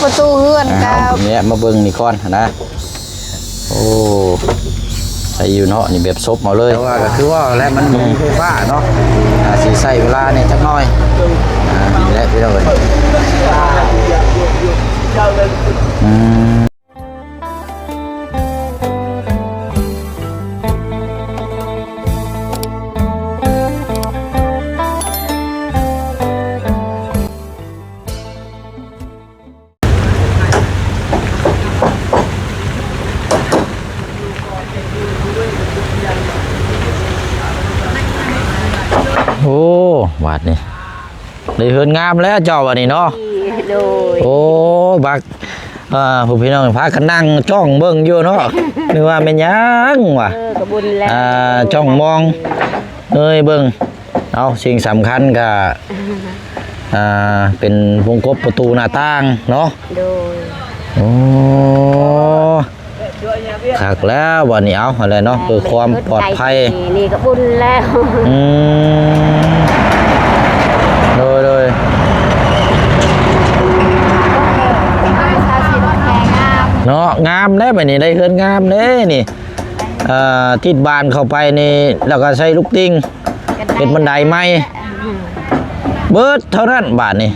ປະຕູເຮືອນກໍ ອ່າ ເອົາ ເນຍ ມາເບິ່ງນີ້ກ່ອນນະ. ໂອ້ ໃສ່ຢູ່ເນາະ ນີ້ແບບສົບເອົາເລີຍ ແຕ່ວ່າກໍຄືວ່າແຫຼະ ມັນບໍ່ມີໄຟຟ້າເນາະ ອ່າ ຊິໃຊ້ເວລາແດ່ຈັກໜ້ອຍ ອ່າ ນີ້ແຫຼະພີ່ນ້ອງເອີຍ ອືມ. ໂອ້ ບາດນີ້ ໄດ້ເຮືອນງາມແລ້ວເຈົ້າ ບາດນີ້ເນາະ. ໂດຍ ໂອ້ ບັກ ອ່າ ຜູ້ພີ່ນ້ອງພາກັນນັ່ງຈ້ອງເບິ່ງຢູ່ເນາະ ນຶກວ່າແມ່ນຫຍັງວະ. ເອີ ກະບຸນແລ້ວ ອ່າ ຈ້ອງມອງເອີຍເບິ່ງ. ເອົາ ສິ່ງສຳຄັນກະ ອ່າ ເປັນວົງກົບປະຕູໜ້າຕ່າງເນາະ. ໂດຍ ໂອ້ ຄັກແລ້ວບາດນີ້ ເອົາຫັ້ນແຫຼະເນາະ ເພື່ອຄວາມປອດໄພ. ນີ້ກະບຸນແລ້ວ ອືມ ໂດຍ ໂດຍ ເນາະ ງາມເດ້ ບາດນີ້ໄດ້ເຮືອນງາມເດ້ນີ້. ເອີ ຕິດບານເຂົ້າໄປນີ້ ແລ້ວກໍໃສ່ລູກຕິ່ງ ເຮັດບັນໄດໃໝ່ ອືມ ເບິດເທົ່ານັ້ນບາດນີ້.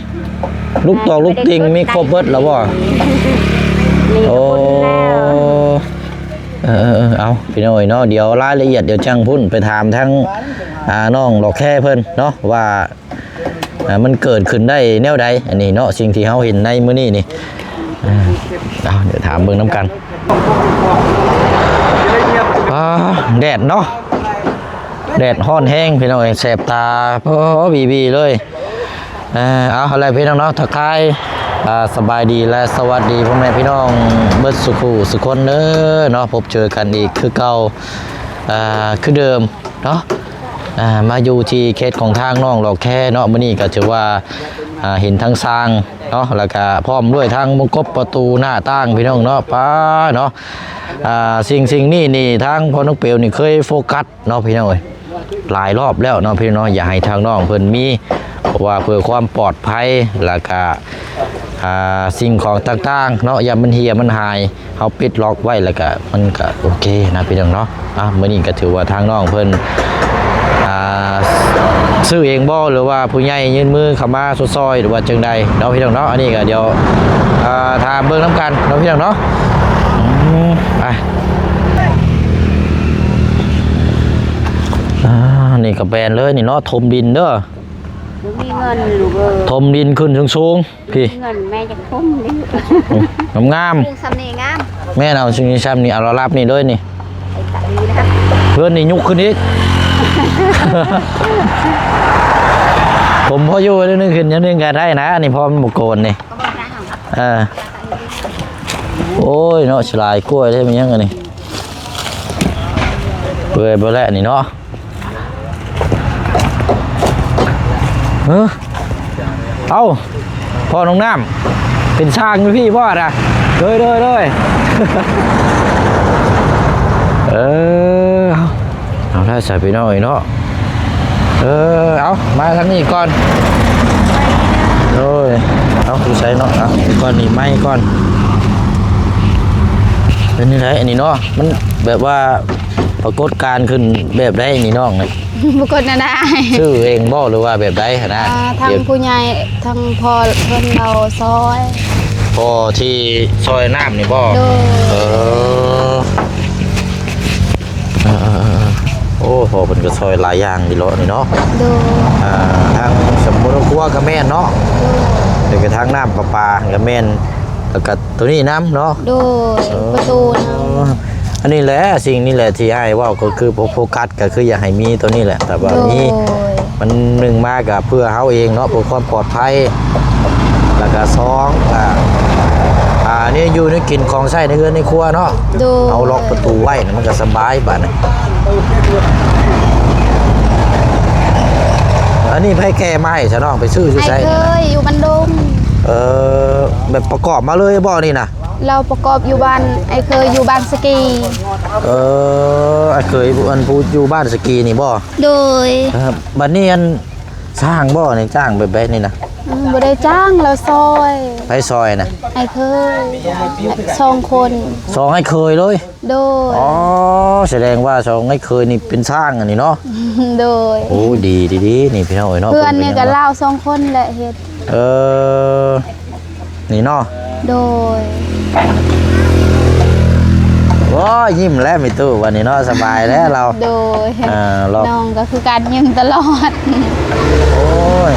ລູກຕອກລູກຕິ່ງມີຄົບເບິດແລ້ວບໍ່? ໂອ້ ເອີ ເອີ ເອີ ເອົາ ພີ່ນ້ອງເອີຍເນາະ ດຽວລາຍລະອຽດ ດຽວຈັ່ງພຸ້ນໄປຖາມທາງ ອ່າ ນ້ອງດອກແຄເພິ່ນເນາະ ວ່າ ອ່າ ມັນເກີດຂຶ້ນໄດ້ແນວໃດ ອັນນີ້ເນາະ ສິ່ງທີ່ເຮົາເຫັນໃນມື້ນີ້ນີ້. ອ່າ ເອົາ ດຽວຖາມເບິ່ງນຳກັນ. ອ່າ ແດດເນາະ ແດດຮ້ອນແຮງພີ່ນ້ອງເອີຍ ແສບຕາ ໂອ້ ບີໆ ເລີຍ. ເອີ ເອົາ ເອົາແຫຼະພີ່ນ້ອງເນາະ ທັກທາຍ ອ່າ ສະບາຍດີ ແລະ ສະຫວັດດີພໍ່ແມ່ພີ່ນ້ອງເບິດສູ່ຜູ້ສູ່ຄົນເດີເນາະ ພົບເຈີກັນອີກຄືເກົ່າ ອ່າ ຄືເດີມ ເນາະ ອ່າ ມາຢູ່ທີ່ເຂດຂອງທາງນ້ອງດອກແຄເນາະ ມື້ນີ້ກໍຖືວ່າ ອ່າ ເຫັນທາງຊ່າງເນາະ ແລ້ວກະພ້ອມດ້ວຍທາງວົງກົບປະຕູໜ້າຕ່າງ ພີ່ນ້ອງເນາະ ປ້າເນາະ. ອ່າ ສິ່ງ ສິ່ງນີ້ນີ້ ທາງພໍ່ນ້ອງເປວນີ້ເຄີຍໂຟກັສເນາະ ພີ່ນ້ອງເອີຍ ຫຼາຍລອບແລ້ວເນາະ ພີ່ນ້ອງເນາະ ຢາກໃຫ້ທາງນ້ອງເພິ່ນມີ ເພາະວ່າເພື່ອຄວາມປອດໄພ ແລ້ວກະ ອ່າ ສິ່ງຂອງຕ່າງໆເນາະ ຢ່າມັນເຫ່ຍມັນຫາຍ ເຮົາປິດລັອກໄວ້ແລ້ວກະ ມັນກະໂອເຄນະພີ່ນ້ອງເນາະ. ອ່ະ ມື້ນີ້ກະຖືວ່າທາງນ້ອງເພິ່ນ ອ່າ ຊື້ເອງບໍ່ ຫຼືວ່າຜູ້ໃຫຍ່ຍື່ນມືເຂົ້າມາຊ່ວຍໆ ຫຼືວ່າຈັ່ງໃດເນາະ ພີ່ນ້ອງເນາະ. ອັນນີ້ກະດຽວ ອ່າ ຖາມເບິ່ງນຳກັນເນາະ ພີ່ນ້ອງເນາະ. ອືມ ໄປ ອ່າ ນີ້ກະແມ່ນເລີຍນີ້ເນາະ ຖົມດິນເດີ ບໍ່ມີເງິນລູກເອີຍ ຖົມດິນຂຶ້ນສູງໆ. ພີ່ ເງິນແມ່ຢາກຖົມນີ້ ອືມ ງາມໆ ປຸງຊ່ຳນີ້ງາມ ແມ່ນ ເອົາສິ່ງນີ້ຊ່ຳນີ້ ເອົາລະດັບນີ້ເລີຍນີ້ ໄອ້ຕາດີນະ ເຮືອນນີ້ຍຸກຂຶ້ນອີກ ຜົມພໍຢູ່ໜ້ອຍໜຶ່ງ ຂຶ້ນໜ້ອຍໜຶ່ງກະໄດ້ນະ ອັນນີ້ພໍມັນບໍ່ໂກນນີ້ ເອີ ໂອ້ຍເນາະ ສະຫຼາຍກ້ວຍເດ້ ແມ່ນຫຍັງອັນນີ້ ເປື່ອຍບໍ່ແລ້ວນີ້ເນາະ. ເອີ ເອົ້າ ພໍ່ນ້ອງນ້ຳ ເປັນຊ່າງຢູ່ພີ້ບໍ່ນະ? ໂດຍ ໂດຍ ໂດຍ ເອີ ເອົາ ເອົາ ໄດ້ສາຍພີ່ນ້ອງເນາະ ເອີ ເອົາ ມາທາງນີ້ກ່ອນ ໂດຍ ເອົາ ຢູ່ໃສເນາະ ເອົາ ກ່ອນນີ້ ໄມ້ກ່ອນ ເປັນຈັ່ງໃດອັນນີ້ເນາະ ມັນແບບວ່າ ປາກົດການຂຶ້ນແບບໃດນີ້ນ້ອງນີ້? ປາກົດແນວໃດ? ຊື້ເອງບໍ່ ຫຼືວ່າແບບໃດຫັ້ນນະ? ອ່າ ທາງຜູ້ໃຫຍ່ ທາງພໍ່ເພິ່ນເອົາຊ່ອຍ ພໍ່ທີ່ຊ່ອຍນ້ຳນີ້ບໍ່? ໂດຍ ເອີ ເອີໆໆ ໂອ້ ພໍ່ເພິ່ນກໍຊ່ອຍຫຼາຍຢ່າງດີເນາະນີ້ເນາະ ໂດຍ ອ່າ ທາງສຳມຸນຄົວກໍແມ່ນເນາະ ໂດຍ ແລ້ວກໍທາງນ້ຳປະປາກໍແມ່ນ ແລ້ວກໍ ໂຕນີ້ນຳເນາະ ໂດຍ ເອີ ປະຕູນຳ ອັນນີ້ແຫຼະ ສິ່ງນີ້ແຫຼະທີ່ອ້າຍເວົ້າ ກໍຄືໂຟ ໂຟກັສ ກໍຄືຢາກໃຫ້ມີໂຕນີ້ແຫຼະ ແຕ່ວ່າ ໂດຍ ມີ ມັນໜຶ່ງມາກໍເພື່ອເຮົາເອງເນາະ ເພື່ອຄວາມປອດໄພ ແລ້ວກໍສອງ ອ່າ ອ່າ ແນວຢູ່ແນວກິນ ຂອງໃຊ້ໃນເຮືອນໃນຄົວເນາະ ໂດຍ ເຮົາລັອກປະຕູໄວ້ນະ ມັນກໍສະບາຍບາດນີ້ ອັນນີ້ໃຜແກ່ມາໃຫ້ຊະນ້ອງ ໄປຊື້ຢູ່ໃສ? ອ້າຍເຄີຍ ຢູ່ບ້ານດົງ ເອີ ແບບປະກອບມາເລີຍບໍ່ນີ້ນະ? ລາວປະກອບຢູ່ບ້ານ ອ້າຍເຂີຍຢູ່ບ້ານສະກີ. ເອີ ອ້າຍເຂີຍຜູ້ ອັນຜູ້ຢູ່ບ້ານສະກີນີ້ບໍ່? ໂດຍ. ເອີ ບັດນີ້ອັນ ຊ່າງບໍ່ນີ້ ຈ້າງແບບໃດນີ້ນະ? ອືມ ບໍ່ໄດ້ຈ້າງ ລາວຊ່ອຍ. ໃຜຊ່ອຍນະ? ອ້າຍເຂີຍ ສອງຄົນ. ສອງອ້າຍເຂີຍເລີຍ? ໂດຍ. ອໍ ສະແດງວ່າສອງອ້າຍເຂີຍນີ້ເປັນຊ່າງອັນນີ້ເນາະ? ໂດຍ. ໂອ້ ດີ ດີໆ ນີ້ພີ່ນ້ອງເອີຍເນາະ. ເພື່ອນນີ້ກໍລາວສອງຄົນແຫຼະເຮັດ. ເອີ ນີ້ເນາະ? ໂດຍ. ໂອ້ຍ ຍິ້ມແລ້ວແມ່ຕູ້ບັດນີ້ເນາະ ສະບາຍແລ້ວລາວ. ໂດຍ. ອ່າ ນ້ອງກໍຄືກັນຍິ້ມຕະຫຼອດ. ໂອ້ຍ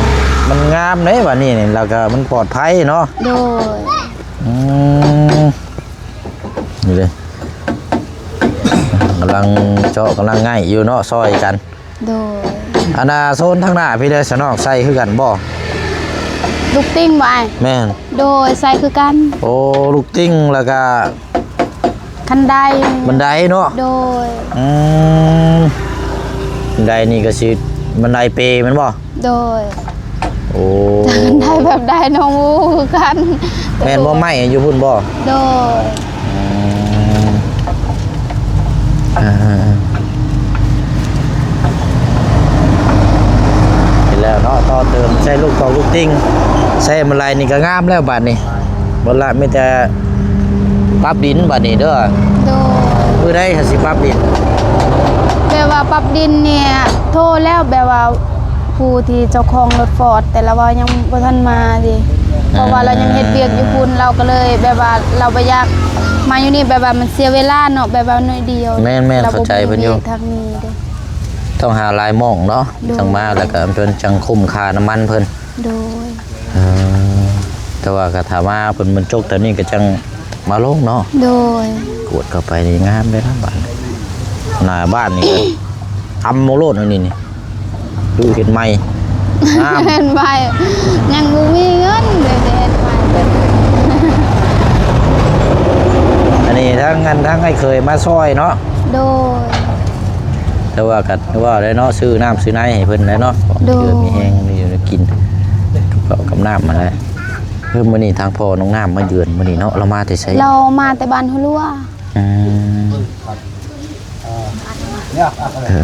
ມັນງາມເດ້ບັດນີ້ນີ້ ແລ້ວກໍມັນປອດໄພເນາະ. ໂດຍ. ອືມ ນີ້ເດ້ ກຳລັງເຈາະ ກຳລັງໄງ່ຢູ່ເນາະ ຊ່ອຍກັນ. ໂດຍ. ອັນນ່າ ໂຊນທາງໜ້າພີ້ເດ້ ສະນອກໃສ່ຄືກັນບໍ່? ລູກຕິ່ງບໍ່ອ້າຍ? ແມ່ນ. ໂດຍ ໃສ່ຄືກັນ. ໂອ້ ລູກຕິ່ງ ແລ້ວກະ ຄັນໄດ ບັນໄດເນາະ? ໂດຍ. ອືມ ບັນໄດນີ້ກໍຊິບັນໄດເປແມ່ນບໍ່? ໂດຍ. ໂອ້ ຈັກໄດ້ແບບໃດນ້ອງບໍ່ຮູ້ຄືກັນ. ແມ່ນບໍ່ ໄມ້ຢູ່ພຸ້ນບໍ່? ໂດຍ. ອືມ ອ່າ ເຫັນແລ້ວເນາະ ຕໍ່ເຕີມໃສ່ລູກຕອກລູກຕິ່ງ ໃສ່ມາໄລນີ້ກໍງາມແລ້ວບາດນີ້. ບໍ່ລະ ມີແຕ່ປັບດິນບາດນີ້ເດີ. ໂດຍ. ມື້ໃດຫາຊິປັບດິນ? ແບບວ່າປັບດິນນີ້ໂທແລ້ວ ແບບວ່າຜູ້ທີ່ເຈົ້າຂອງລົດຟອດ ແຕ່ລາວວ່າຍັງບໍ່ທັນມາເດ. ເພາະວ່າລາວຍັງເຮັດວຽກຢູ່ພຸ້ນ ລາວກໍເລີຍແບບວ່າລາວບໍ່ຢາກມາຢູ່ນີ້ ແບບວ່າມັນເສຍເວລາເນາະ ແບບວ່າໜ້ອຍດຽວ. ແມ່ນໆ ເຂົ້າໃຈເພິ່ນຢູ່ ທາງນີ້ເດ້. ຕ້ອງຫາຫຼາຍໝ່ອງເນາະ. ໂດຍ. ຈັ່ງມາ ແລ້ວກໍເພິ່ນຈັ່ງຄຸ້ມຄ່ານ້ຳມັນເພິ່ນ. ໂດຍ. ເອີ ແຕ່ວ່າກໍຖ້າມາເພິ່ນ ເພິ່ນຈົກແຖວນີ້ກໍຈັ່ງມາລົງເນາະ. ໂດຍ. ກວດເຂົ້າໄປນີ້ງາມເດ້ນະບ້ານ ໜ້າບ້ານນີ້ ຕຳເອົາໂລດອັນນີ້ນີ້ ຄືເຮັດໃໝ່ ງາມ ເຮັດໃໝ່ ຍັງບໍ່ມີເງິນເລີຍຈະເຮັດໃໝ່. ອັນນີ້ທາງ ອັນ ທາງອ້າຍເຂີຍມາຊ່ອຍເນາະ. ໂດຍ. ແຕ່ວ່າກໍວ່າໄດ້ເນາະ ຊື້ນ້ຳຊື້ໃນໃຫ້ເພິ່ນໄດ້ເນາະ. ໂດຍ. ເພື່ອມີແຮງ ມີຢູ່ໄດ້ກິນ ກັບເຂົ້າກັບນ້ຳຫັ້ນແຫຼະ. ເອີ ມື້ນີ້ທາງພໍ່ນ້ອງນ້ຳມາເຢືອນມື້ນີ້ເນາະ ລາວມາແຕ່ໃສ? ລາວມາແຕ່ບ້ານຫົວຫຼວງ. ອືມ ເອີ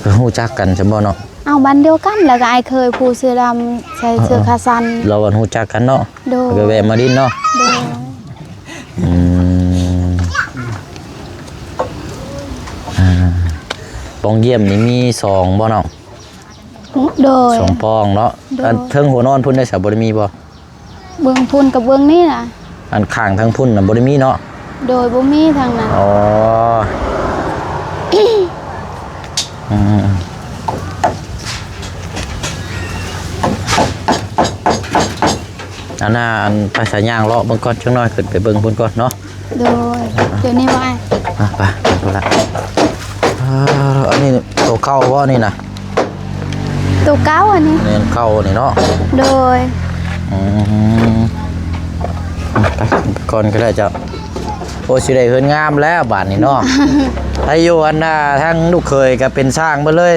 ເອີ ຮູ້ຈັກກັນຊັ້ນບໍ່ເນາະ? ເອົາ ບ້ານດຽວກັນ ແລ້ວກໍອ້າຍເຂີຍຜູ້ເສື້ອດຳໃສ່ເສື້ອຂາສັ້ນ. ເອີ ເອີ ລາວວ່າຮູ້ຈັກກັນເນາະ. ໂດຍ. ກໍແວະມາຫຼິ້ນເນາະ. ໂດຍ. ອືມ ອ່າ ປ່ອງຢ້ຽມນີ້ມີສອງບໍ່ນ້ອງ? ໂດຍ. ສອງປ່ອງເນາະ. ໂດຍ. ອັນເທິງຫົວນອນພຸ້ນໄດ້ສະ ບໍ່ໄດ້ມີບໍ່? ເບື້ອງພຸ້ນກັບເບື້ອງນີ້ນະ. ອັນຂ້າງທາງພຸ້ນນະບໍ່ໄດ້ມີເນາະ? ໂດຍ ບໍ່ມີທາງນັ້ນ. ອໍ ອືມ ອັນນ່າ ອັນ ໄປສາຍຍ່າງເລາະເບິ່ງກ່ອນ ຈັກໜ້ອຍຂຶ້ນໄປເບິ່ງພຸ້ນກ່ອນເນາະ. ໂດຍ. ດຽວນີ້ບໍ່ອ້າຍ? ອ່ະ ໄປ ໄປພຸ້ນລະ. ອ່າ ອັນນີ້ໂຕເກົ່າບໍ່ນີ້ນະ? ໂຕເກົ່າອັນນີ້. ແມ່ນເກົ່ານີ້ເນາະ. ໂດຍ. ອືມ ໄປກ່ອນກໍໄດ້ເຈົ້າ. ໂອ້ ຊິໄດ້ເຮືອນງາມແລ້ວບາດນີ້ເນາະ. ໄປຢູ່ອັນນ່າ ທາງລູກເຂີຍກໍເປັນຊ່າງເບິດເລີຍ.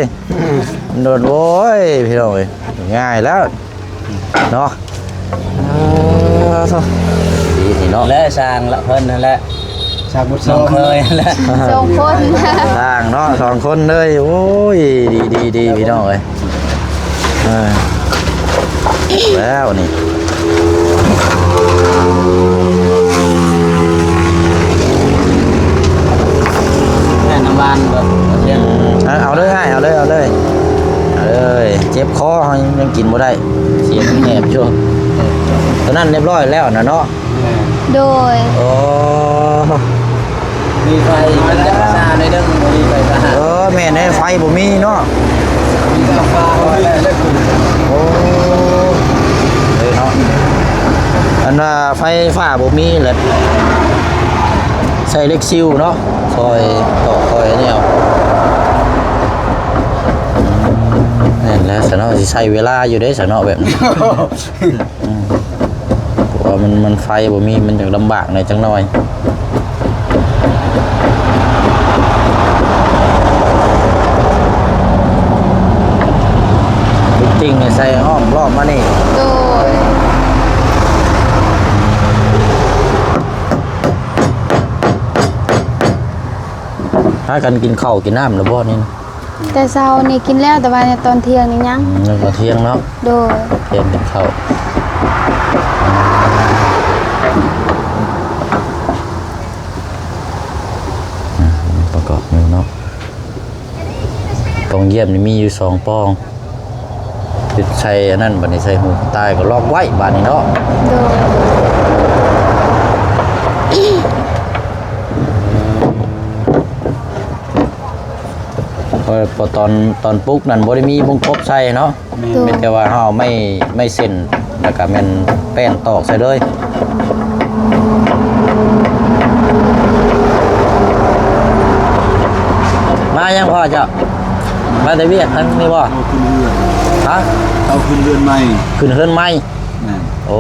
ໂດດ ໂອ້ຍ ພີ່ນ້ອງເອີຍ ງ່າຍແລ້ວເນາະ. ເອີ ໂທ້ ດີນີ້ເນາະ ແລະ ຊ່າງລະເພິ່ນຫັ້ນແຫຼະ ຊ່າງບຸດ ນ້ອງເຂີຍຫັ້ນແຫຼະ ສອງຄົນ ຊ່າງເນາະ ສອງຄົນເລີຍ. ໂອ້ຍ ດີໆໆ ພີ່ນ້ອງເອີຍ. ເອີ ແລ້ວນີ້ ແມ່ນນ້ຳຫວານບໍ່? ເອົາເລີຍອ້າຍ ເອົາເລີຍ ເອົາເລີຍ ເອີຍ ເຈັບຄໍ ເຮົາຍັງກິນບໍ່ໄດ້ ສຽງແຫບຢູ່. ຕົວນັ້ນຮຽບຮ້ອຍແລ້ວນະເນາະ. ໂດຍ. ໂອ້ ມີໄຟ ມັນຈະຊາໜ້ອຍໜຶ່ງ ບໍ່ມີໄຟຟ້າ. ເອີ ແມ່ນເດ້ ໄຟບໍ່ມີເນາະ. ມີແຕ່ຟ້າ. ໂອ້ ເອີເນາະ ອັນວ່າໄຟຟ້າບໍ່ມີແຫຼະ ໃຊ້ເຫຼັກຊິວເນາະ ຊ່ອຍຕອກ ຊ່ອຍອັນນີ້ເອົາ. ແມ່ນແລ້ວຊະເນາະ ຊິໃຊ້ເວລາຢູ່ເດ້ຊະເນາະ ແບບນີ້. ອືມ ເພາະວ່າມັນ ມັນໄຟບໍ່ມີ ມັນຈະລຳບາກແດ່ຈັກໜ້ອຍ. ຕິ່ງໃສ່ອ້ອມລອບມານີ້. ໂດຍ. ພາກັນກິນເຂົ້າກິນນ້ຳແລ້ວບໍ່ນີ້ນະ? ແຕ່ເຊົ້ານີ້ກິນແລ້ວ ແຕ່ວ່າໃນຕອນທ່ຽງນີ້ຍັງ. ອືມ ຕອນທ່ຽງເນາະ. ໂດຍ ທ່ຽງກິນເຂົ້າ. ອືມ ປະກອບຢູ່ເນາະ. ປ່ອງຢ້ຽມນີ້ມີຢູ່ສອງປ່ອງ. ຕິດໃສ່ອັນນັ້ນ ບາດນີ້ໃສ່ຫູກະຕ່າຍກໍລັອກໄວ້ບາດນີ້ເນາະ. ໂດຍ ເພາະ ເພາະຕອນ ຕອນປຸກນັ້ນບໍ່ໄດ້ມີວົງກົບໃສ່ເນາະ. ແມ່ນ ໂດຍ ມີແຕ່ວ່າເຮົາເອົາໄມ້ ໄມ້ເສັ້ນ ແລ້ວກໍແມ່ນແປ້ນຕອກໃສ່ເລີຍ. ມາຍັງພໍ່ເຈົ້າ? ມາແຕ່ວຽກທາງນີ້ບໍ່? ເຂົ້າຂຶ້ນເຮືອນ. ຮະ? ເຂົ້າຂຶ້ນເຮືອນໃໝ່. ຂຶ້ນເຮືອນໃໝ່. ແມ່ນ. ໂອ້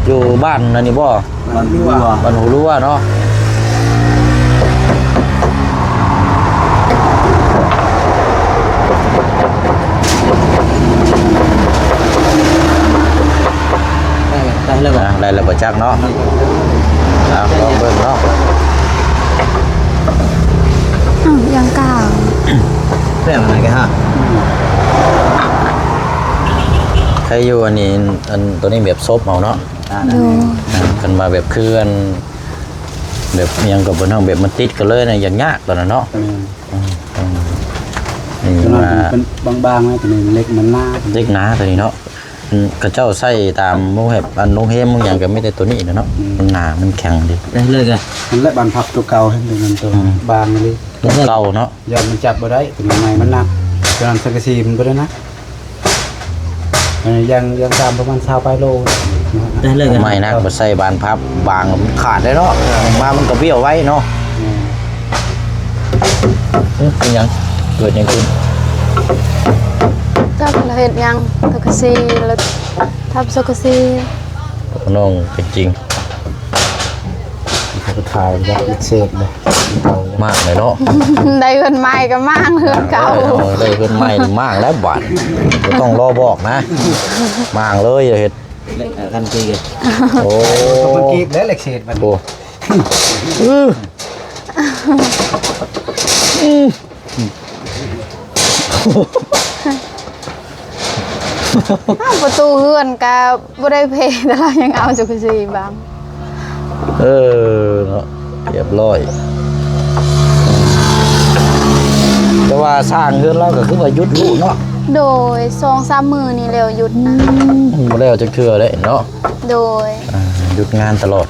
ຢູ່ບ້ານອັນນີ້ບໍ່? ບ້ານຫົວ ບ້ານຫົວເນາະ. ໄດ້ແລ້ວ ໄດ້ແລ້ວບໍ່? ອ່າ ໄດ້ແລ້ວບໍ່ຈັກເນາະ. ອ່າ ລອງເບິ່ງເນາະ. ອ້າວ ຢ່າງກາງ ແບບນັ້ນກະຮະ ໃຄຢູ່ອັນນີ້ ອັນ ຕົວນີ້ແບບສົບເອົາເນາະ. ໂດຍ ອ່າ ຄັນວ່າແບບເຂື່ອນ ແບບຫຍັງກໍບໍ່ ແບບມັນຕິດກັນເລີຍນະ ຍາກໆ ຕອນນັ້ນເນາະ. ອືມ ອືມ ອືມ ນີ້ ຕົວນັ້ນວ່າ ເປັນບາງໆ ນະ ຕົວນີ້ເຫຼັກມັນໜາ ເຫຼັກໜາຕົວນີ້ເນາະ. ອືມ ເຂົາເຈົ້າໃຊ້ຕາມໂຮງແຮມ ອັນໂຮງແຮມໂຮງຫຍັງກໍມີແຕ່ຕົວນີ້ແຫຼະເນາະ. ອືມ ມັນໜາ ມັນແຂງດີ. ໄດ້ເລີຍກະ ນັ້ນແຫຼະ ບານພັບຕົວເກົ່າ ເຫັນຕົວນັ້ນຕົວ ອືມ ບາງອີ່ຫຼີ ຕົວເກົ່າເນາະ. ຢ້ານມັນຈັບບໍ່ໄດ້ ຕົວໃໝ່ມັນໜັກ ຕົວນັ້ນສັງກະສີມັນບໍ່ໄດ້ໜັກ. ເອີ ຢ່າງ ຢ່າງຕ່ຳປະມານຊາວປາຍໂລ. ໄດ້ເລີຍ ໄມ້ໜັກ ບໍ່ໃສ່ບານພັບ ບາງມັນຂາດເດ້ເນາະ. ເອີ ມາມັນກໍບ້ຽວໄວເນາະ. ອືມ ເອີ ເປັນຫຍັງ? ເກີດຫຍັງຂຶ້ນ? ຈັກລະເຮັດຫຍັງ? ສັງກະສີລະ ທັບສັງກະສີ. ນ້ອງເປັນຈິງ. ຖ່າຍຢາກເສບເລີຍ ມາກເລີຍເນາະ. ໄດ້ເຮືອນໃໝ່ກໍມ້າງເຮືອນເກົ່າ. ເອີ ໄດ້ເຮືອນໃໝ່ມ້າງແລ້ວບາດ ບໍ່ຕ້ອງລໍບອກນະ ມ້າງເລີຍ. ເຮັດ ຄັນກີ ໂອ້ ຄັນກີແລ້ວເຫຼັກເສດບາດ ໂອ້ ອື ອື. ອ້າວ ປະຕູເຮືອນກະບໍ່ໄດ້ເພ ແຕ່ລາວຍັງເອົາຈັກສີບາງ. ເອີ ເນາະ ຮຽບຮ້ອຍ. ແຕ່ວ່າສ້າງເຮືອນລາວກໍຄືວ່າຢຸດຮູ້ເນາະ. ໂດຍ ສອງສາມມື້ນີ້ແລ້ວຢຸດນະ. ອືມ ບໍ່ແລ້ວຈັກເທື່ອເດ້ເນາະ. ໂດຍ ອ່າ ຢຸດງານຕະຫຼອດ.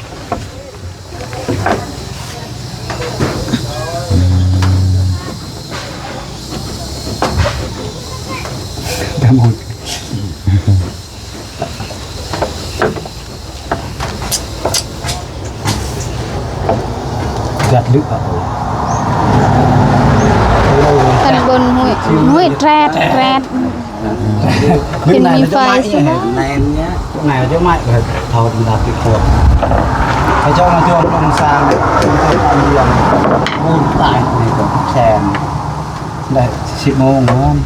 ດຳຫົດ ຈັດລຶກເອົາ ຄັນເບິ່ງຫຸ້ຍ ຫຸ້ຍ ແຕຣດ ແຕຣດ. ເຫັນມີໄຟໃຊ່ໄໝ? ແມ່ນເນຍ ນາຍເຈົ້າໄມ້ເຂົາທອດອັນດັບທີ່ຄວນ ໃຫ້ເຈົ້າມາຈອງລົງຊາງ ເຈົ້າຕາມດຽງ ໂອ້ ຕາຍໃນກັບແຊນ ໄດ້ສິບໂມງນອນ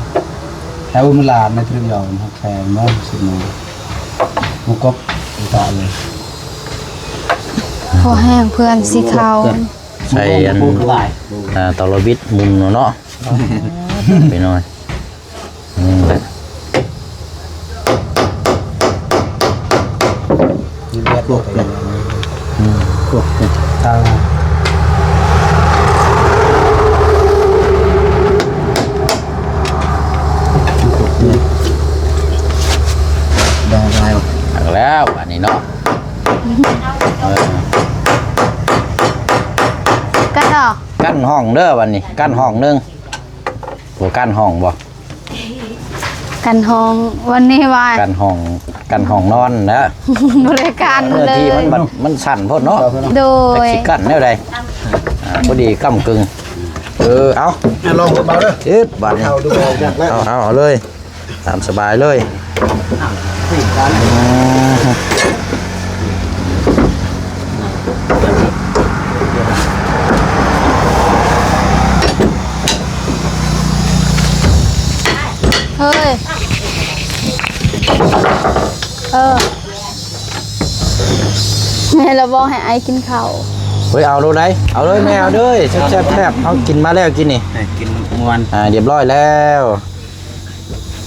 ແຖວມື້ລານໃນເທື່ອດຽວແຊນນອນສິບໂມງ ໝູ່ກົບຕາຍເລີຍ. ພໍແຫ້ງເພື່ອນຊິເຂົ້າ ໃສ່ອັນ ອ່າ ເຕົາລະບິດໝຸ່ນເນາະ ໄປໜ້ອຍ. ອືມ ມີແບບ ອືມ ເອົາ ໄດ້ ໄດ້ແລ້ວ ອັນນີ້ເນາະ. ເອີ ກັ້ນອອກ ກັ້ນຫ້ອງເດີ ບັດນີ້ ກັ້ນຫ້ອງໜຶ່ງ ບໍ່ກັ້ນຫ້ອງບໍ່? ກັ້ນຫ້ອງ ວັນນີ້ວ່າ ກັ້ນຫ້ອງ ກັ້ນຫ້ອງນອນນະ ບໍ່ໄດ້ກັ້ນເລີຍ ເນື້ອທີ່ມັນບັດ ມັນສັ້ນໂພດເນາະ. ໂດຍ ຈັກຊິກັ້ນແນວໃດ ອ່າ ພໍດີກ້ຳກຶ່ງ. ເອີ ເອົາ ອ່ະ ລອງເບິ່ງເບົາເດີ ເອີ ບາດນີ້ ເອົາ ເອົາ ເອົາເລີຍ ຕາມສະບາຍເລີຍ. ເຮີ້ຍ ເອີ ແມ່ລະບອກໃຫ້ອ້າຍກິນເຂົ້າ. ເຮີ້ຍ ເອົາໂລດໃດ ເອົາເລີຍແມ່ ເອົາເລີຍ ແຊບໆ ເຮົາກິນມາແລ້ວກິນນີ້ ໃຫ້ກິນມ່ວນ ອ່າ ຮຽບຮ້ອຍແລ້ວ.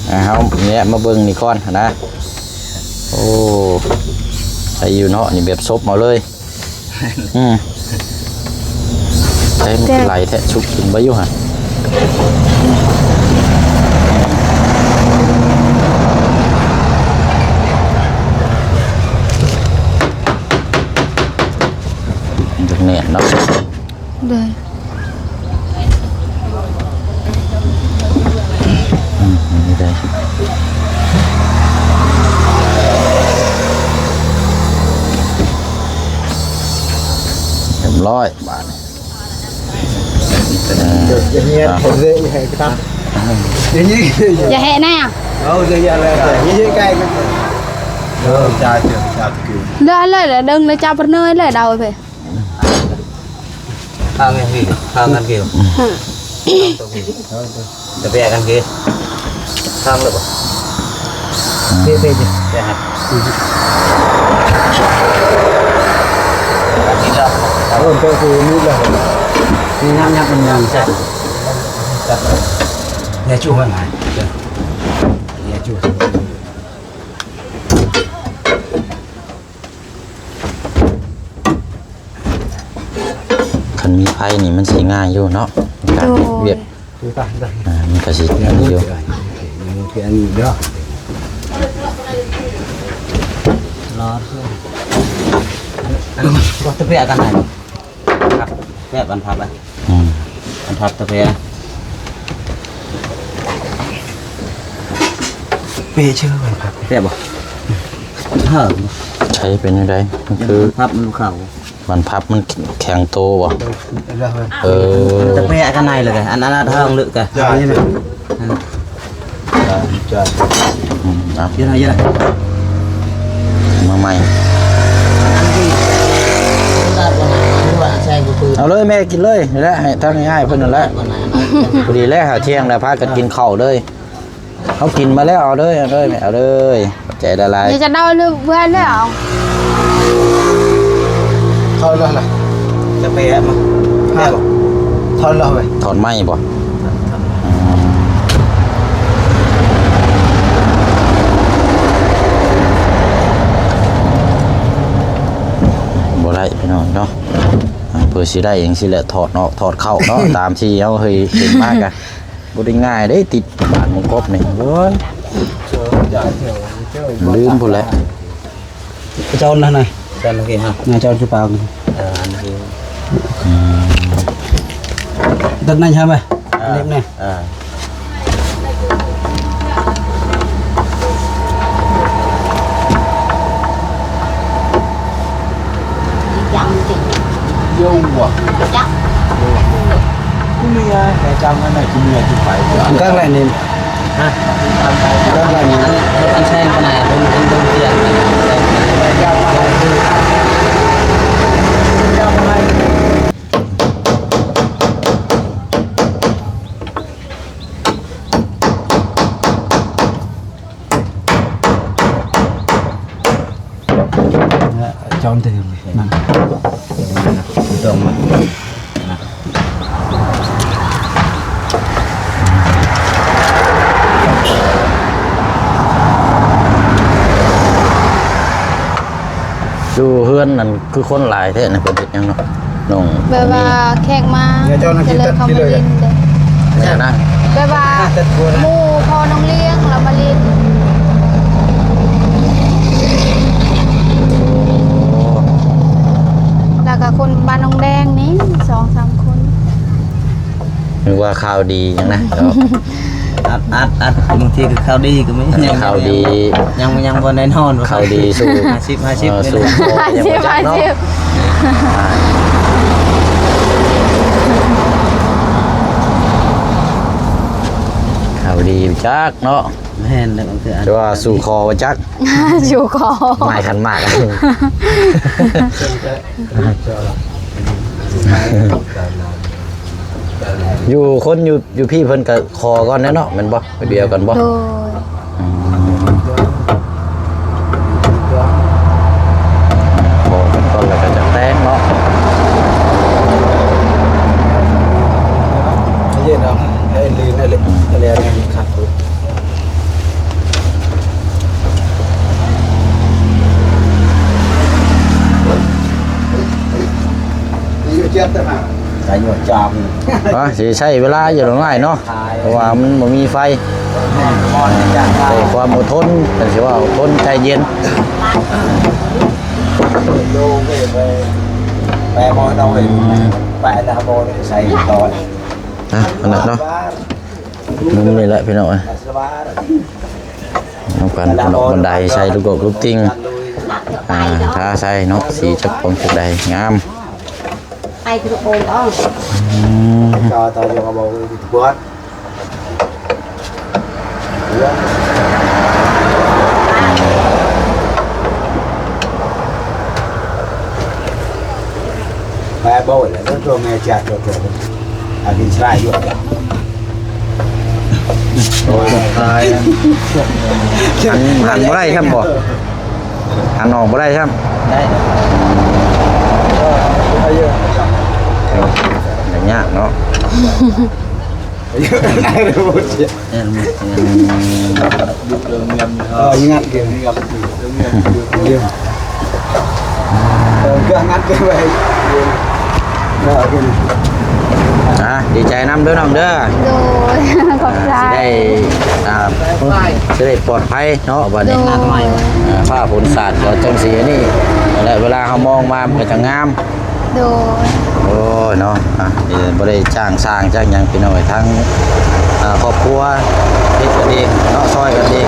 ອ່າ ເຮົານີ້ແຫຼະ ມາເບິ່ງນີ້ກ່ອນນະ. ໂອ້ ໄດ້ຢູ່ເນາະ ນີ້ແບບສົບເອົາເລີຍ. ອືມ ໃສ່ມັນຄືຫຼາຍແທ້ ສຸກກິນໄວ້ຢູ່ຫັ້ນ. ມັນຈະແໜ້ນເນາະ. ໂດຍ ອືມ ນີ້ໄດ້ ຮຽບຮ້ອຍບາດນີ້. ເອີ ຢ່າເຮັດ ເອີ ຢ່າເຮັດນະ ເອົາ ຢ່າເຮັດແລ້ວ ເຮັດໃກ້ ເອີ ຈ້າ ຈ້າ ເລີຍ ເລີຍ ດຶງເລີຍ ຈັບປະເນີຍເລີຍ ເດົາໄປ. ທາງນີ້ ທາງນັ້ນຄື ຕະແປະກັນຄື ທາງເລີຍບໍ່ ເປະ ເປະ ເປະ ເອີ ເປະຄືນີ້ລະ ນີ້ ຍັບ ຍັບ ຍັບ ຢ່າຈູ້ມັນ ຢ່າຈູ້. ຄັນມີໄຟນີ້ມັນຊິງ່າຍຢູ່ເນາະ ການເຮັດວຽກ ໂດຍ ອ່າ ມັນກະຊິອັນນີ້ຢູ່ ລອດ ຕະເປະກັນໄດ້ ແບບອັນພັບ ອືມ ອັນທັບຕະແພ ເປເຊີ ແບບ ເອີ ໃຊ້ເປັນຈັ່ງໃດ ມັນຄື ພັບມັນເຂົ້າ ມັນພັບມັນແຂງໂຕບໍ່ ເອີ ເອີ ຕະແພຂ້າງໃນເລີຍ ອັນນັ້ນທາງເລິກກະ ອັນນີ້ນະ ອືມ ເອົາ ເຢັນເອົາ ເຢັນເອົາ ມາໃໝ່ ເອົາເລີຍແມ່ ກິນເລີຍ ນີ້ແຫຼະ ໃຫ້ທາງອ້າຍເພິ່ນນັ້ນແຫຼະ ພໍດີແລ້ວ ຫາທ່ຽງແລ້ວ ພາກັນກິນເຂົ້າເລີຍ ເຮົາກິນມາແລ້ວ ເອົາເລີຍ ເອົາເລີຍແມ່ ເອົາເລີຍ ຂອບໃຈຫຼາຍໆ ເດີ ຈະເດົາເລື່ອງເພື່ອນແລ້ວ ເຂົ້າແລ້ວລະ ຈະໄປ ມາ ຖອນແລ້ວເວີຍ ຖອນໄມ້ບໍ່? ອືມ ບໍ່ໄດ້ພີ່ນ້ອງເນາະ ອ່າ ເພື່ອຊິໄດ້ຈັ່ງຊີ້ແຫຼະ ຖອດອອກຖອດເຂົ້າເນາະ ຕາມທີ່ເຮົາເຄີຍເຫັນມາກະ ບໍ່ໄດ້ງ່າຍເດ້ ຕິດບາດມົງກົບນີ້ ໂອ້ຍ ລືມພຸ້ນແຫຼະ. ຈອນນະນະ ຈອນນະ ນະຈອນຈຸປາກ ເອີ ອັນນີ້ ອືມ ຕັດນັ້ນໃຊ່ໄໝ? ເອີ ເລັບນະ ເອີ ຍັງຕິ ໂຍວ່າ ຈັກ ໂຍວ່າ ກູເມຍ ແມ່ຈຳນັ້ນນະ ກູເມຍຈຸໄປ ອັນກັກແຫຼະນີ້ ຮະ ອັນແຊງປານໃດ ເປັນ ເປັນ ເປັນເສຍງ ຈອນເຕີມ ນັ້ນ ຕ້ອງມາ ຢູ່ເຮືອນນັ້ນ ຄືຄົນຫຼາຍແທ້ນະ ເພິ່ນເຮັດຫຍັງເນາະ ນ້ອງ ແບບວ່າແຂກມາ ເຈົ້ານັ້ນ ກໍເລີຍເຂົ້າມາຫຼິ້ນເດ້ ແມ່ນນະ ແບບວ່າໝູ່ພໍ່ນ້ອງລ້ຽງລາວມາຫຼິ້ນ ແລ້ວກໍຄົນບ້ານນ້ອງແດງນີ້ ສອງສາມຄົນ. ນຶກວ່າຂ່າວດີຫຍັງນະ ອັດ ອັດ ອັດ ບາງທີກໍຂ່າວດີກໍມີ ເອີ ຂ່າວດີ ຍັງ ຍັງບໍ່ແນ່ນອນ ຂ່າວດີສູ່ ຫ້າສິບ ຫ້າສິບ ເອີ ສູ່ ຫ້າສິບ ຫ້າສິບ ຂ່າວດີຈັກເນາະ ແມ່ນແລ້ວ ບາງເທື່ອ ແຕ່ວ່າສູ່ຂໍວ່າຈັກ ສູ່ຂໍ ໝາຍຂັນໝາກ ຢູ່ຄົນຢູ່ ຢູ່ພີ້ເພິ່ນກໍຂໍກ່ອນແຫຼະເນາະ ແມ່ນບໍ່? ໄປເບຍກັນບໍ່? ໂດຍ ອືມ ຂໍກັນກ່ອນແລ້ວກໍຈັ່ງແຕ່ງເນາະ. ອາຍຸຈອມ ວ່າຊິໃຊ້ເວລາຢູ່ດອກນ້ອຍເນາະ ເພາະວ່າມັນບໍ່ມີໄຟ ແຕ່ຄວາມອົດທົນ ເພິ່ນຊິວ່າອົດທົນໃຈເຢັນ ແປບໍ່ໄດ້ ແປລະບໍ່ໄດ້ໃສ່ຕໍ່ ອ່ະ ອັນນັ້ນເນາະ ມຸມນີ້ແຫຼະພີ່ນ້ອງເອີຍ ນຳກັນເນາະ ບັນໄດໃສ່ລູກກອກລູກຕິ່ງ ອ່າ ທາໃສ່ເນາະ ສີຈັກປອງຈັກໃດ ງາມ ໄປຄືໂອນອອກ ອືມ ຈອຕອຍອກບໍ່ບວດ ແປບໍ່ແລ້ວ ຕົວແມ່ຈາກຕົວ ອາ ກິນຊາຍຢູ່ ໂອ້ຍ ຕາຍ ຫັນ ຫັນບໍ່ໄດ້ຊ້ຳບໍ່? ຫັນອອກບໍ່ໄດ້ຊ້ຳ ໄດ້ ຍາກເນາະ ເອີ ຍິງອັດເກມ ເອີ ເຄື່ອງອັດເກມໄວ້ ອ່າ ດີໃຈນຳເດີນ້ອງເດີ ໂດຍ ຂອບໃຈ ອ່າ ຊິໄດ້ ອ່າ ຊິໄດ້ປອດໄພເນາະ ບັດນີ້ ໂດຍ ອ່າ ຟ້າຝົນສາດກໍຈັ່ງຊີ້ນີ້ ແລະ ເວລາເຮົາມອງມາມັນກໍຈະງາມ ໂດຍ ໂອ້ຍເນາະ ອ່າ ນີ້ບໍ່ໄດ້ຈ້າງຊ່າງຈ້າງຫຍັງ ພີ່ນ້ອງເອີຍ ທັງ ອ່າ ຄອບຄົວເຮັດກັນເອງເນາະ ຊ່ອຍກັນເອງ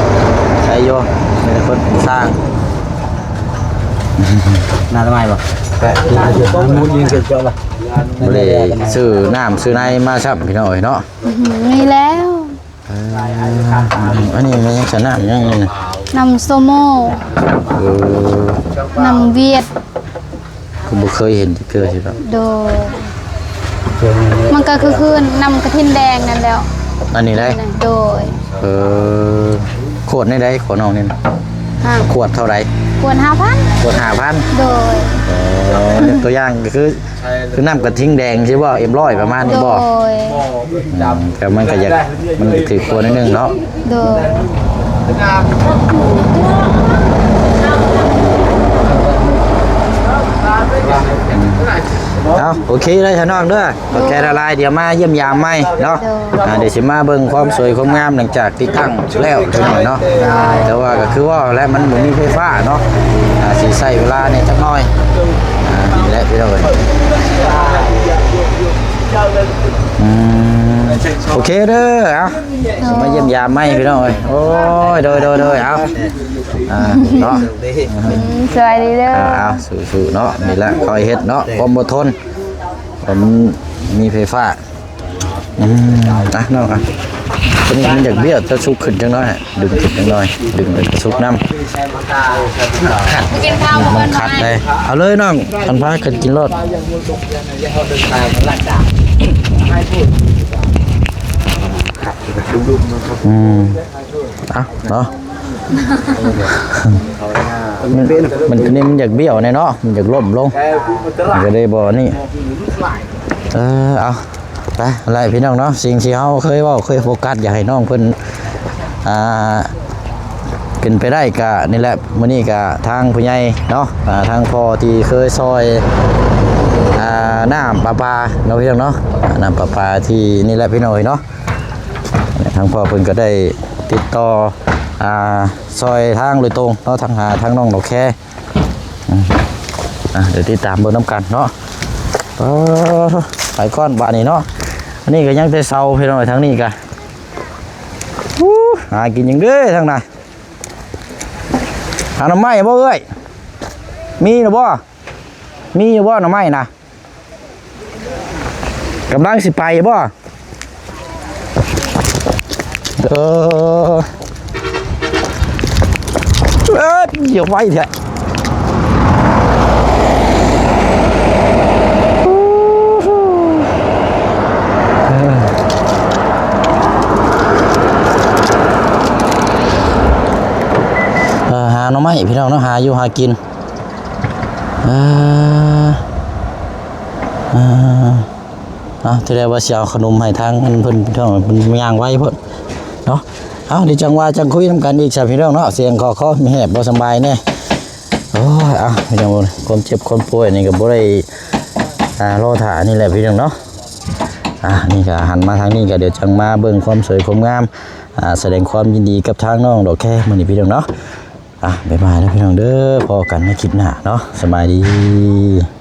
ໃຊ້ຢູ່ ມີແຕ່ຄົນເປັນຊ່າງ ໜ້າສະບາຍບໍ່? ແປະ ບໍ່ໄດ້ຊື້ນ້ຳຊື້ໃນມາຊ້ຳ ພີ່ນ້ອງເອີຍເນາະ ອືຮຶ ມີແລ້ວ ເອີ ອັນນີ້ແມ່ນຫຍັງຊະ ນ້ຳຫຍັງນີ້ນະ? ນ້ຳໂຊໂມ ເອີ ນ້ຳຫວຽດ ຄືບໍ່ເຄີຍເຫັນຈັກເທື່ອຊິດອກ ໂດຍ ມັນກໍຄື ຄືນ້ຳກະທິນແດງນັ້ນແຫຼ້ວ ອັນນີ້ໄດ໋ ໂດຍ ເອີ ຂວດນີ້ໄດ໋ ຂວດນ້ອງນີ້ນະ ຮະ ຂວດເທົ່າໃດ? ຂວດຫ້າພັນ ຂວດຫ້າພັນ ໂດຍ ເອີ ຍົກຕົວຢ່າງກໍຄື ຄືນ້ຳກະທິງແດງຊີ້ບໍ່? ເອັມຮ້ອຍປະມານນີ້ບໍ່? ໂດຍ ອືມ ແຕ່ມັນກໍຢາກ ມັນກໍຖືກກວ່າໜ້ອຍໜຶ່ງເນາະ ໂດຍ ເອົາ ໂອເຄເດີຊະນ້ອງເດີ ຂອບໃຈຫຼາຍໆ ດຽວມາຢ້ຽມຢາມໃໝ່ເນາະ ໂດຍ ອ່າ ດຽວຊິມາເບິ່ງຄວາມສວຍຄວາມງາມຫຼັງຈາກ ຕິດຕັ້ງແລ້ວຈັກໜ້ອຍເນາະ ແຕ່ວ່າກໍຄືເວົ້າແຫຼະ ມັນບໍ່ມີໄຟຟ້າເນາະ ອ່າ ຊິໃຊ້ເວລາແດ່ຈັກໜ້ອຍ ອ່າ ນີ້ແຫຼະພີ່ນ້ອງເອີຍ ອືມ ໂອເຄເດີ ເອົາ ມາຢ້ຽມຢາມໃໝ່ພີ່ນ້ອງເອີຍ ໂອ້ຍ ໂດຍໆໆ ເອົາ ອ່າ ເນາະ ອືມ ສະບາຍດີເດີ ອ່າ ເອົາ ສູ້ໆ ເນາະ ນີ້ແຫຼະ ຄ່ອຍເຮັດເນາະ ຄວາມອົດທົນ ມັນມີໄຟຟ້າ ອືມ ອ່ະ ນ້ອງ ອ່ະ ຕົວນີ້ມັນຢາກບ້ຽວ ຈະສຸກຂຶ້ນຈັກໜ້ອຍ ດຶງຂຶ້ນຈັກໜ້ອຍ ດຶງແລ້ວກໍສຸກນຳ ມັນຂັດໄດ໋ ເອົາເລີຍນ້ອງ ຄັນພາກັນກິນໂລດ ອືມ ອ່ະ ເນາະ ມັນ ມັນ ຕົວນີ້ມັນຢາກບ້ຽວແດ່ເນາະ ມັນຢາກລົ້ມລົງ ມັນກໍໄດ້ບໍ່ນີ້ ເອີ ເອົາ ໄປ ແຫຼະພີ່ນ້ອງເນາະ ສິ່ງທີ່ເຮົາເຄີຍເວົ້າເຄີຍໂຟກັສ ຢາກໃຫ້ນ້ອງເພິ່ນ ອ່າ ເປັນໄປໄດ້ກະນີ້ແຫຼະ ມື້ນີ້ກະທາງຜູ້ໃຫຍ່ເນາະ ອ່າ ທາງພໍ່ທີ່ເຄີຍຊ່ອຍ ອ່າ ນ້ຳປະປາເນາະ ພີ່ນ້ອງເນາະ ອ່າ ນ້ຳປະປາທີ່ນີ້ແຫຼະ ພີ່ນ້ອງເອີຍເນາະ ທາງພໍ່ເພິ່ນກໍໄດ້ຕິດຕໍ່ ອ່າ ຊ່ອຍທາງໂດຍຕົງເນາະ ທາງຫາທາງນ້ອງດອກແຄ ອືມ ອ່ະ ດຽວຕິດຕາມເບິ່ງນຳກັນເນາະ ເອີ ໄປກ່ອນບາດນີ້ເນາະ ອັນນີ້ກໍຍັງແຕ່ເຊົ້າພີ່ນ້ອງ ທາງນີ້ກໍ ຫາກິນຫຍັງເດ້ທາງນັ້ນ ຫາໜໍ່ໄມ້ບໍ່ເອື້ອຍ? ມີຢູ່ບໍ່? ມີຢູ່ບໍ່ໜໍ່ໄມ້ນະ? ກຳລັງຊິໄປບໍ່? ເອີ ເອີ ຢ່າໄວແທ້ ເອີ ຫາໜໍ່ໄມ້ພີ່ນ້ອງເນາະ ຫາຢູ່ຫາກິນ ເອີ ເອີ ເອົາ ທີ່ແລກວ່າຊິເອົາຂະໜົມໃຫ້ທາງອັນເພິ່ນ ເພິ່ນຍ່າງໄວໂພດເນາະ ເອົາ ດຽວຈັ່ງວ່າຈັ່ງຄຸຍນຳກັນອີກຊະພີ່ນ້ອງເນາະ ສຽງຂໍຄອມີແຮບບໍ່ສະບາຍແດ່ ໂອ້ຍ ເອົາ ພີ່ນ້ອງ ຄວາມເຈັບຄວາມປ່ວຍນີ້ກໍບໍ່ໄດ້ ອ່າ ລໍຖ້ານີ້ແຫຼະພີ່ນ້ອງເນາະ ອ່າ ນີ້ກໍຫັນມາທາງນີ້ ກໍດຽວຈັ່ງມາເບິ່ງຄວາມສວຍຄວາມງາມ ອ່າ ສະແດງຄວາມຍິນດີກັບທາງນ້ອງດອກແຄມື້ນີ້ພີ່ນ້ອງເນາະ. ອ່າ ບາຍບາຍເດີພີ່ນ້ອງເດີ ພໍ້ກັນໃນຄລິບໜ້າເນາະ ສະບາຍດີ.